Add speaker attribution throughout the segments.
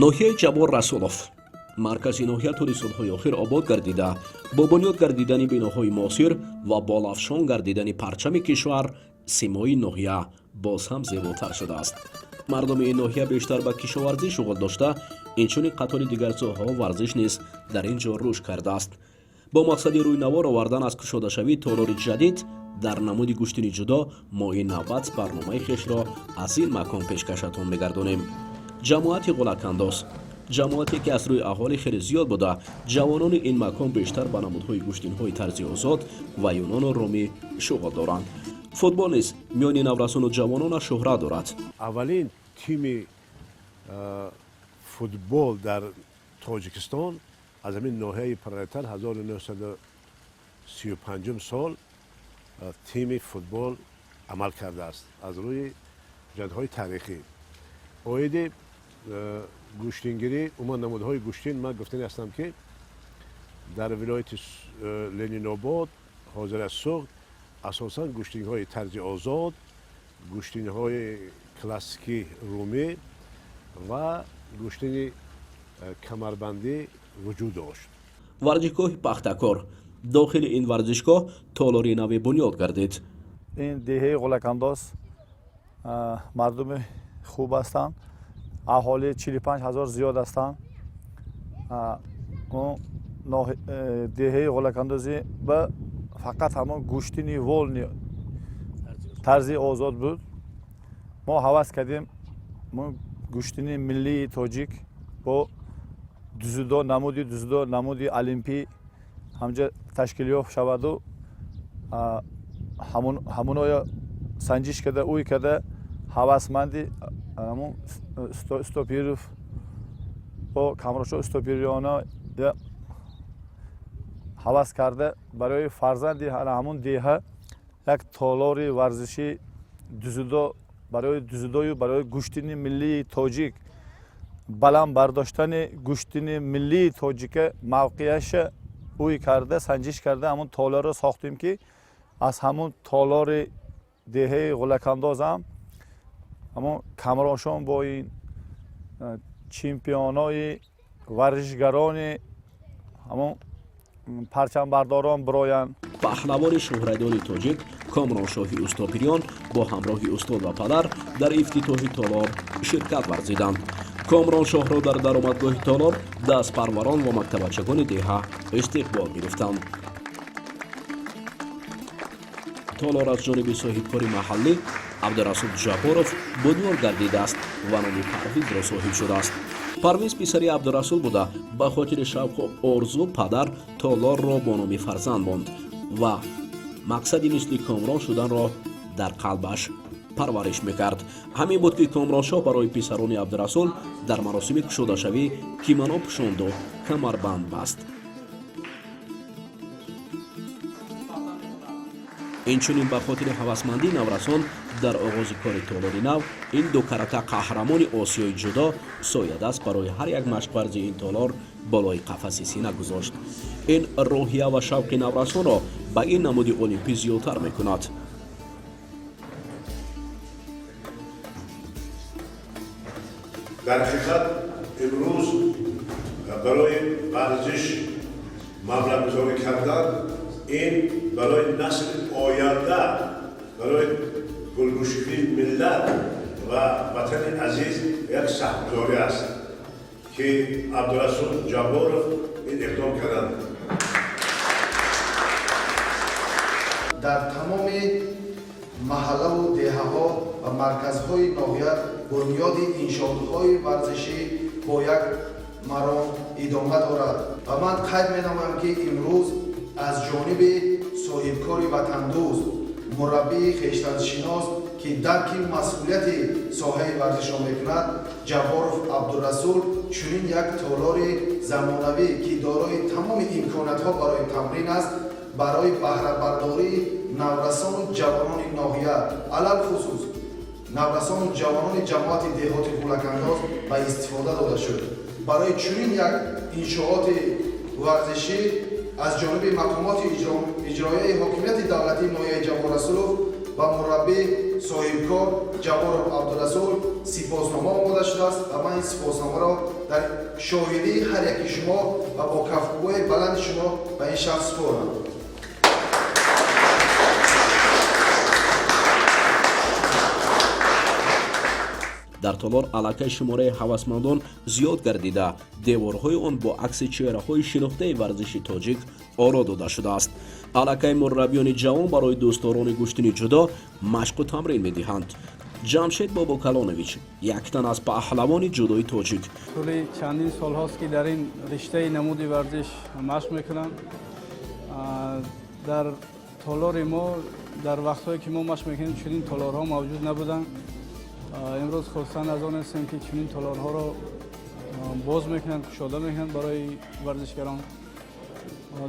Speaker 1: Ноҳияи Ҷаббор Расулов. Маркази ноҳия тӯли солҳои охир обод гардида, бо бунёд гардидани биноҳои муосир ва болафшон гардидани парчами кишвар симои ноҳия боз ҳам зеботар шудааст. Мардуми ин ноҳия бештар ба кишоварзӣ шуғл дошта, инчунин қатори дигар соҳаҳо варзиш низ дар ин ҷо рушд кардааст. Бо мақсади рӯйнавор овардан аз кушодашавии толори ҷадид дар намуди гӯштини ҷудо, мо ин навбат барномаи хешро аз ин макон пешкашатон мегардонем. Ҷамоати Ғулакандоз, ҷамоате ки аз рӯи аҳолӣ хеле зиёд буда, ҷавонони ин макон бештар ба намудҳои гӯштинҳои тарзи озод ва юнону румӣ шуғл доранд. Футбол низ миёни наврасону ҷавонона шӯҳрат дорад.
Speaker 2: Аввалин тими футбол дар Тоҷикистон аз ҳамин ноҳияи Пролетар 1935 сол тими футбол амал кардааст. Аз рӯи ҳуҷҷатҳои таърихӣ оиди гӯштингирӣ, умуман намудҳои гӯштин, ман гуфтани ҳастам, ки дар вилояти Ленинобод, ҳозир аз Суғд, асосан гӯштинҳои тарзи озод, гӯштинҳои классикӣ румӣ ва гӯштини камарбандӣ вуҷуд дошт.
Speaker 1: Варзишгоҳи Пахтакор. Дохили ин варзишгоҳ толори наве бунёд гардид.
Speaker 3: Ин деҳаи Ғулакандоз мардуми хуб ҳастанд, аҳолӣ 45 000 зиёд ҳастанд. Деҳаи Ғулакандозӣ ба фақат ҳамон гӯштини вольный тарзи озод буд. Мо ҳавас кардем, мо гӯштини миллии тоҷик бо дзюдо, намуди дзюдо, намуди олимпӣ ҳамҷа ташкил ёфт шаваду ҳамуноя санҷиш карда, ӯй карда, ҳавасманди ҳамун Устопиров бо Камрошо Устопирёна ҳавас карда, барои фарзанди ҳамун деҳа як толори варзишӣ дзюдо, барои дзюдою барои гӯштини миллии тоҷик, баланд бардоштани гӯштини миллии тоҷика мавқеаша ӯй карда, санҷиш карда, ҳамун толорро сохтем, ки аз ҳамун толори деҳаи Ғулакандозам ҳамун Камрошон бо ин чемпионои варзишгарони ҳамун парчамбардорон бироянд.
Speaker 1: Паҳлавони шӯҳратёри тоҷик Комроншоҳи Устопирён бо ҳамроҳи устод ва падар дар ифтитоҳи толор ширкат варзиданд. Комроншоҳро дар даромадгоҳи толор дастпарварон ва мактабачагони деҳа истиқбол гирифтанд. Толор аз ҷониби соҳибкори маҳаллӣ Абдурасул Ҷабборов бунёд гардидааст ва номи Парвизро соҳиб шудааст. Парвиз писари Абдурасул буда, ба хотири шавқу орзу падар толорро бо номи фарзанд монд ва мақсади мисли Комрон шуданро дар қалбаш парвариш мекард. Ҳамин буд, ки Комроншоҳ барои писарони Абдурасул дар маросими кушодашавӣ кимоно пӯшонду камарбанд баст. Инчунин ба хотири ҳавасмандии наврасон дар оғози кори толори нав ин дукарата қаҳрамони Осиёи ҷудо соядаст барои ҳар як машқварзи ин толор болои қафаси сина гузошт. Ин рӯҳия ва шавқи наврасонро ба ин намуди олимпӣ зиёдтар мекунад.
Speaker 2: Дар ҳақиқат, имрӯз барои варзиш маблағгузорӣ кардан, ин барои насли оянда, барои гулгушкии миллат ва ватани азиз як саҳмгузорӣ аст, ки Абдурасул Ҷабборов ин иқдом карданд.
Speaker 4: Дар тамоми маҳаллаву деҳаҳо ва марказҳои ноҳия бунёди иншоотҳои варзишӣ бо як маром идома дорад ва ман қайд менамоям, ки имрӯз аз ҷониби соҳибкори ватандӯст, мураббии хештаншинос, ки дарки масъулияти соҳаи варзишро мекунад, Ҷабборов Абдурасул, чунин як толори замонавӣ, ки дорои тамоми имкониятҳо барои тамрин аст, барои баҳрабардории наврасону ҷавонони ноҳия, алалхусус наврасону ҷавонони ҷамоати деҳоти Ғулакандоз ба истифода дода шуд. Барои чунин як иншооти варзишӣ аз ҷониби мақомоти иҷроияи ҳокимияти давлатии ноҳияи Ҷаббор Расулов ва мураббӣ, соҳибкор Ҷабборов Абдурасул сипоснома омода шудааст ва ман ин сипосномаро Дар шоҳидии ҳар яки шумо ва бо кафкӯбҳои баланди шумо ба ин шахс супорам.
Speaker 1: Дар толор аллакай шумораи ҳавасмандон зиёд гардида, деворҳои он бо акси чеҳраҳои шинохтаи варзиши тоҷик оро дода шудааст. Аллакай мураббиёни ҷавон барои дӯстдорони гӯштини ҷудо машқу тамрин медиҳанд. Ҷамшед Бобокалонович яктан аз паҳлавони ҷудои тоҷик.
Speaker 5: Тӯли чандин солҳост, ки дар ин риштаи намуди варзиш машқ мекунам. Дар толори мо, дар вақтҳое ки мо машқ мекунем, чунин толорҳо мавҷуд набуданд. Имрӯз хурсанд аз он ҳастем, ки чунин толорҳоро боз мекунанд, кушода мекунанд барои варзишгарон.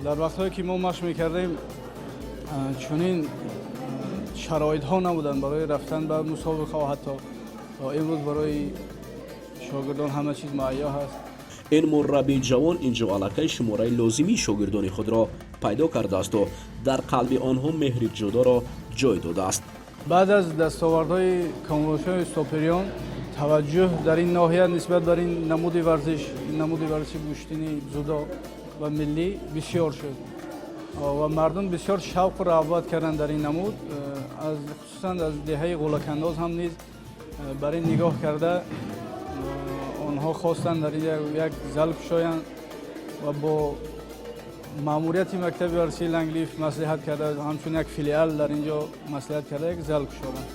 Speaker 5: Дар вақтҳое ки мо машқ мекардем, чунин шароитҳо набуданд барои рафтан ба мусобиқаҳо. Ҳатто имрӯз барои шогирдон ҳама чиз муҳайё ҳаст.
Speaker 1: Ин мураббии ҷавон инҷо аллакай шумораи лозимии шогирдони худро пайдо кардаасту дар қалби онҳо меҳри ҷудоро ҷой додааст.
Speaker 5: Баъд аз дастовардҳои Комрӯшои Сопириён, таваҷҷӯҳ дар ин ноҳия нисбат бар ин намуди варзиш, намуди варзиши гӯштини ҷудо ва миллӣ бисёр шуд ва мардум бисёр шавқу рағбат карданд дар ин намуд. Аз хусусан аз деҳаи Ғулакандоз ҳам низ бар ин нигоҳ карда, онҳо хостанд дар ин як зал кушоянд ва бо маъмурияти мактаби варзишии Ланглиф маслиҳат карда, ҳамчун як филиал дар ин ҷо маслиҳат карда, як зал кушоданд.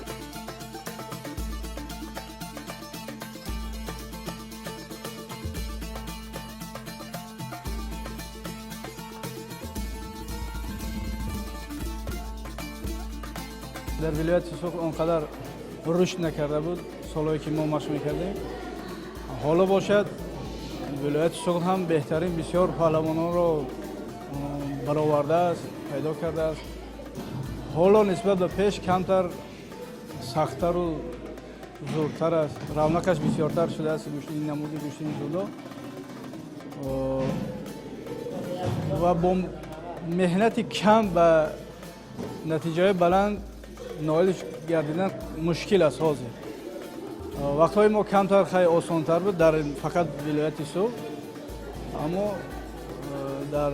Speaker 5: Дар вилояти Суғд он қадар рушд накарда буд солҳое ки мо машқ мекардем. Ҳоло бошад, вилояти Суғд ҳам беҳтарин бисёр паҳлавононро баровардааст, пайдо кардааст. Ҳоло нисбат ба пеш камтар сахттару зуртар аст, равнақаш бисёртар шудааст ин намуди гӯштини ҷудо ва бо меҳнати кам ба натиҷаҳои баланд ноил гардидан мушкил аст. Ҳозир вақтҳои мо камтар хай осонтар буд дар фақат вилояти Суғд, аммо дар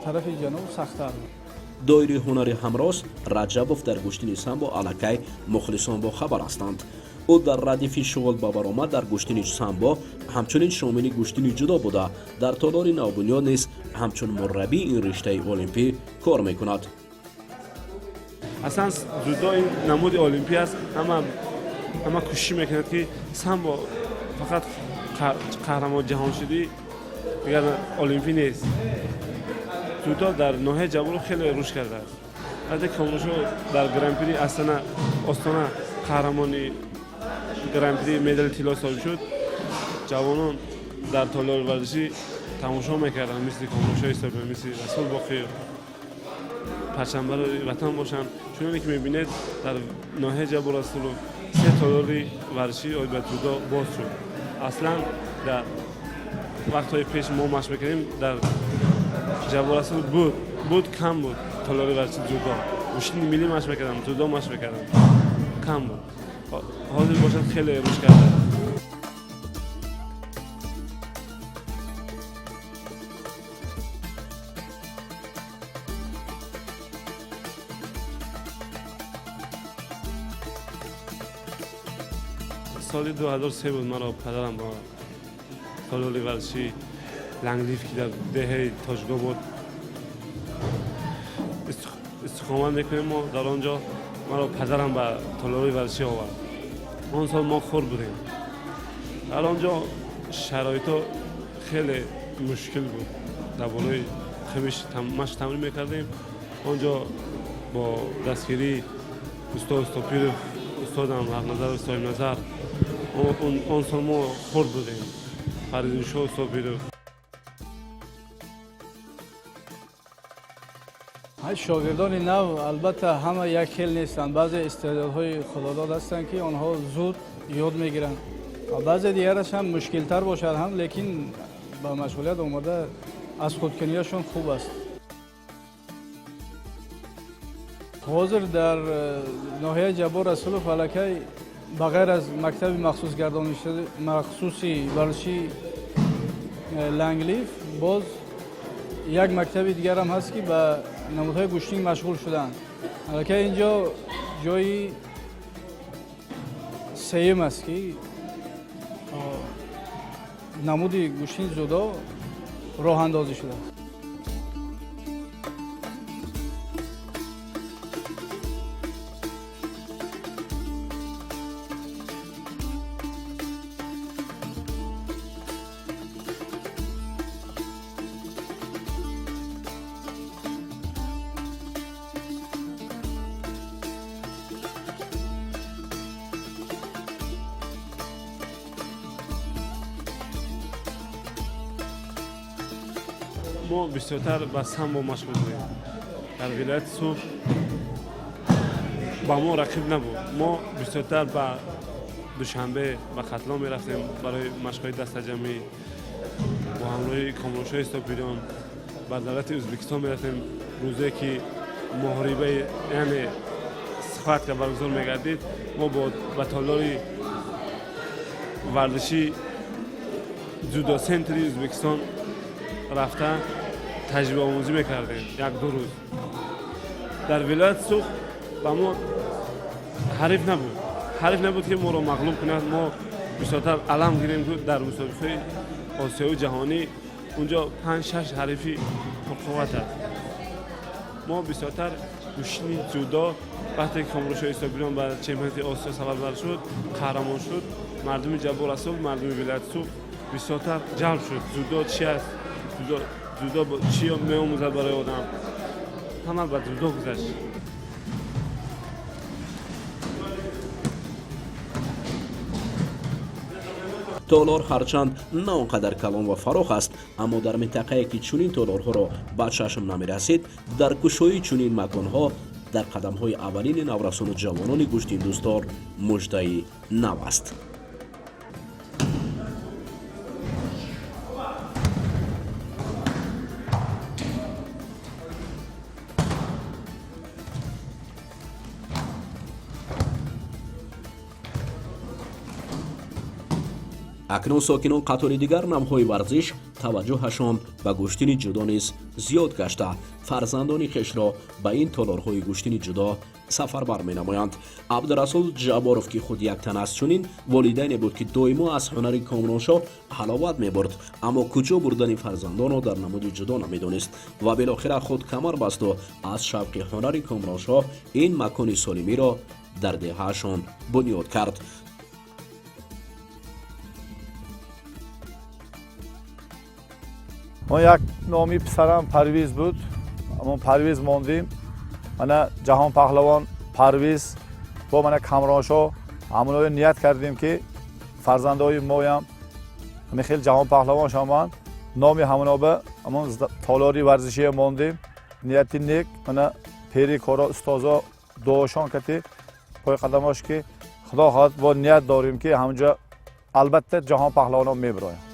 Speaker 5: тарафи ҷануб сахттар буд.
Speaker 1: Доири ҳунари ҳамроз Раҷабов дар гӯштини самбо аллакай мухлисон бохабар ҳастанд. Ӯ дар радифи шуғл ба баромад дар гӯштини самбо ҳамчунин шомили гӯштини ҷудо буда, дар толори навбунёд низ ҳамчун мураббии ин риштаи олимпӣ кор мекунад.
Speaker 6: Аслан ҷудо ин намуди олимпӣ аст. Ҳама кӯшиш мекунад, ки самбо фақат қаҳрамон ҷаҳоншудӣ, дигар олимпӣ нест. Ҷудо дар ноҳияи Ҷабборов хеле рушд кардааст. Вақте Комрӯшо дар Гран-при Астана, Остона қаҳрамони Гран-при, медали тилло соҳиб шуд, ҷавонон дар толори варзишӣ тамошо мекарданд, мисли Комрӯшои соҳиб, мисли Расул Боқиев парчамбари ватан бошанд. Чуноне ки мебинед, дар ноҳияи Ҷаббор Расулов се толори варзишӣ оид ба ҷудо боз шуд. Аслан дар вақтҳои пеш мо машқ мекардем, дар Ҷаббор Расулов буд, кам буд толори варзиши ҷудо. Гӯштини миллӣ машқ мекардам, ҷудо машқ мекардам, кам буд. Ҳозир бошад, хеле рушд кардааст. Соли 2003 буд, маро падарам ба толори варзиши Ланглиф, ки дар деҳаи Тоҷикобод истиқомат мекунем мо дар он ҷо, маро падарам ба толори варзишӣ овард. Он сол мо хурд будем. Дар он ҷо шароитҳо хеле мушкил буд. Дар болои химиш машқ тамрин мекардем. Он ҷо бо дастгирии устод Стопиров, устодам Ҳақназаров Соҳибназар, он сол мо хурд будем, Фаридуншоҳ Стопиров.
Speaker 5: Шогирдони нав албатта ҳама як хел нестанд. Баъзе истеъдодҳои худодод ҳастанд, ки онҳо зуд ёд мегиранд, ва баъзе дигараш ҳам мушкилтар бошад ҳам, лекин ба машғулият омода, аз худкуниашон хуб аст. Ҳозир дар ноҳияи Ҷаббор Расулов аллакай ба ғайр аз мактаби махсуси варзиши. Ланглиф боз як мактаби дигарам ҳаст, ки ба намудҳои гӯштин машғул шуданд. Аллакай инҷо ҷои сеюм аст, ки намуди гӯштини дзюдо роҳандозӣ шудааст.
Speaker 6: Мо бисёртар ба самбо машғул будем. Дар вилояти Суғд ба мо рақиб набуд. Мо бисёртар ба Душанбе, ба Хатлон мерафтем барои машқҳои дастаҷамъӣ бо ҳамроҳи Комроншоҳи Сопириён. Ба давлати Ӯзбекистон мерафтем. Рӯзе ки муҳорибаи, яъне схватка баргузор мегардид, мо ба толори варзишӣ дзюдо центри Ӯзбекистон рафта таҷрибаомӯзӣ мекардем 1-2 рӯз. Дар вилояти Суғд ба мо ҳариф набуд, ҳариф набуд, ки моро мағлуб кунад. Мо бисёртар алам гирем, ки дар мусобиқаи осиёю ҷаҳонӣ унҷо 5-6 ҳарифи пурқувват аст. Мо бисёртар гӯштини дзюдо, вақте ки Комроншоҳи Собириён ба чемпионати Осиё сафарбар шуд, қаҳрамон шуд, мардуми Ҷаббор Расулов, мардуми вилояти Суғд бисёртар ҷалб шуд. Дзюдо чи аст, дзюдо чӣ меомӯзад барои одам, ҳама ба дзюдо гузашт.
Speaker 1: Толор ҳарчанд на он қадар калон ва фарох аст, аммо дар минтақае, ки чунин толорҳоро ба чашм намерасид, дар кушоии чунин маконҳо дар қадамҳои аввалини наврасону ҷавонони гӯштиндӯстдор муждаи нав аст. Акнун сокинон қатори дигар навъҳои варзиш таваҷҷӯҳашон ба гӯштини ҷудо низ зиёд гашта, фарзандони хешро ба ин толорҳои гӯштини ҷудо сафарбар менамоянд. Абдурасул Ҷабборов, ки худ як тан аз чунин волидайне буд, ки доимо аз ҳунари Комроншоҳ ҳаловат мебурд, аммо куҷо бурдани фарзандонро дар намуди ҷудо намедонист ва билохира худ камар басту аз шавқи ҳунари Комроншоҳ ин макони солимиро дар деҳаашон бунёд кард.
Speaker 3: Мо як номи писарам Парвиз буд, ҳамон Парвиз мондем. Мана Ҷаҳон Паҳлавон Парвиз бо мана Камроншоҳ, ҳамоноё ният кардем, ки фарзандои моям ҳамин хел Ҷаҳон Паҳлавон шаванд. Номи ҳамоноба ҳамон толори варзишие мондем. Нияти нек, мана пери коро, устозо дуошон кати пой қадамош, ки худо хоҳад, бо ният дорем, ки ҳамонҷо албатта Ҷаҳон Паҳлавонон мебироянд.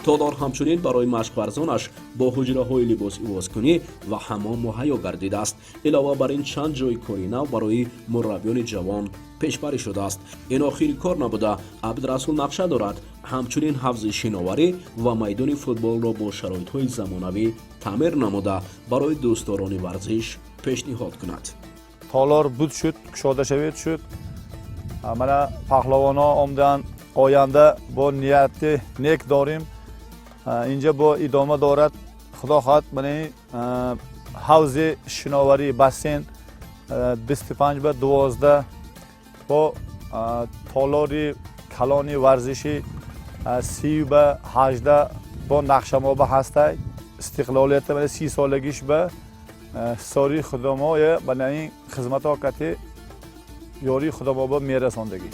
Speaker 1: Толор ҳамчунин барои машқварзонаш бо ҳуҷраҳои либосивозкунӣ ва ҳаммом муҳайё гардидааст. Илова бар ин, чанд ҷойи кори нав барои мураббиёни ҷавон пешбарӣ шудааст. Ин охири кор набуда, Абдурасул нақша дорад ҳамчунин ҳавзи шиноварӣ ва майдони футболро бо шароитҳои замонавӣ таъмир намуда, барои дӯстдорони варзиш пешниҳод кунад.
Speaker 3: Толор буд шуд, кушода шавед шуд, мана паҳлавонҳо омаданд. Оянда бо нияти нек дорем, инҷа бо идома дорад. Худо хоҳад, мана ин ҳавзи шиноварӣ, бассейн 25 ба 12 бо толори калони варзишӣ 30 ба 18 бо нақшамоба ҳастай. Истиқлолията мана 30 солагиш ба ҳисори худомое, мана ин хизмато кати ёрии худомоба мерасондагӣ.